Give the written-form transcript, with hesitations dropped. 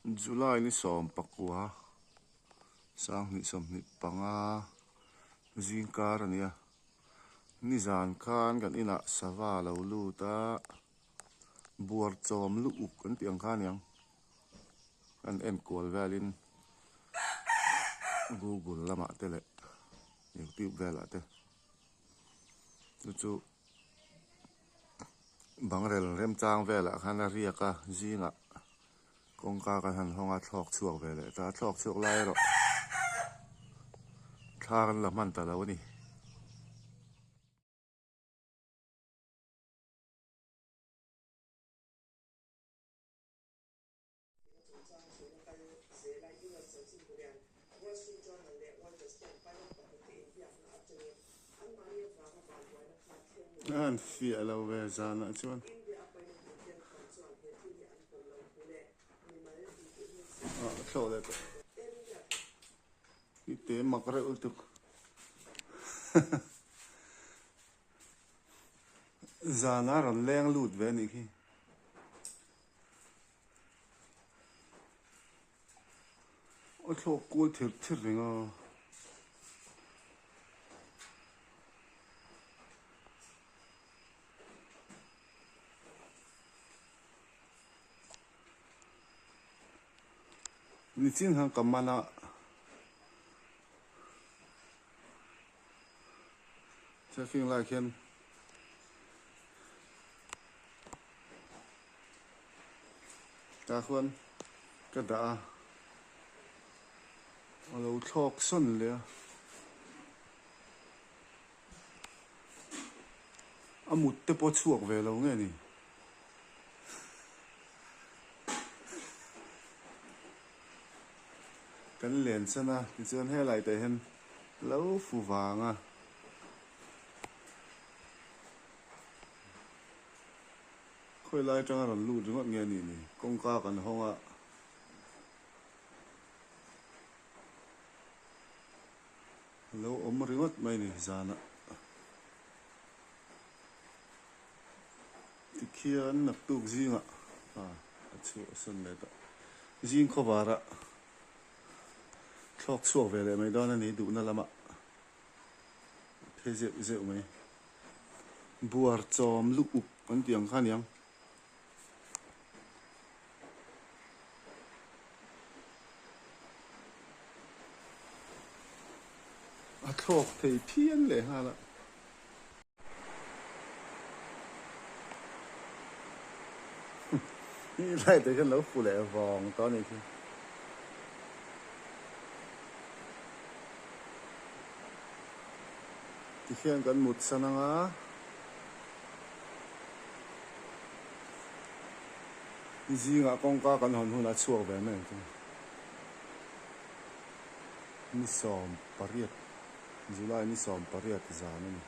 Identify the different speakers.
Speaker 1: July ni 19 2025 zingkar a ni a nizan khan kan inah sava a lo lut a buar chawm lu uk an tih ang kha a niang kan enkual velin google lamah te leh youtube velah te chu chu. Bangrel remchang velah khan a riak a zingah kawngka kan han hawng a thlawk chhuak ve leh ta a thlawk chhuak lai erawh thla kan la hman ta lo a ni. A han fiah lo ve zanah chuan ah a thlawh leh tawh i te mak reuh lutuk zana rawn leng lut ve a nih khi. A thlawk kual thir thir reng a. Nichin khan ka man a. Checking lai khian. Tah khuan ka dah a, a lo thlawk sawn leh a, a mut te pawh a chhuak ve lo nge ni? Kan len chan a, tichuan helai tah hian lo fu vang a. Khawi lai atanga rawn lut ringawt nge anih ni? Kawngka kan hawng a. A lo awm ringawt mai ni zanah. Tikhian naktuk zingah a a chhuah a sawn leh tawh. Zing khawvarah thlawk chhuak ve leh mai dawn a ni duhna lamah. Phei zeuh zeuh mai. Buar chawm lu up an tih ang kha aniang. A thlawk thei phian leh nghal a. Hi lai te hian lo fu leh vawng tawh a nih khi. Tikhian kan mut san ang a. Zingah kawngka kan hawn hunah chhuak ve mai ang chu. Ni 18, July ni 18 zan a ni.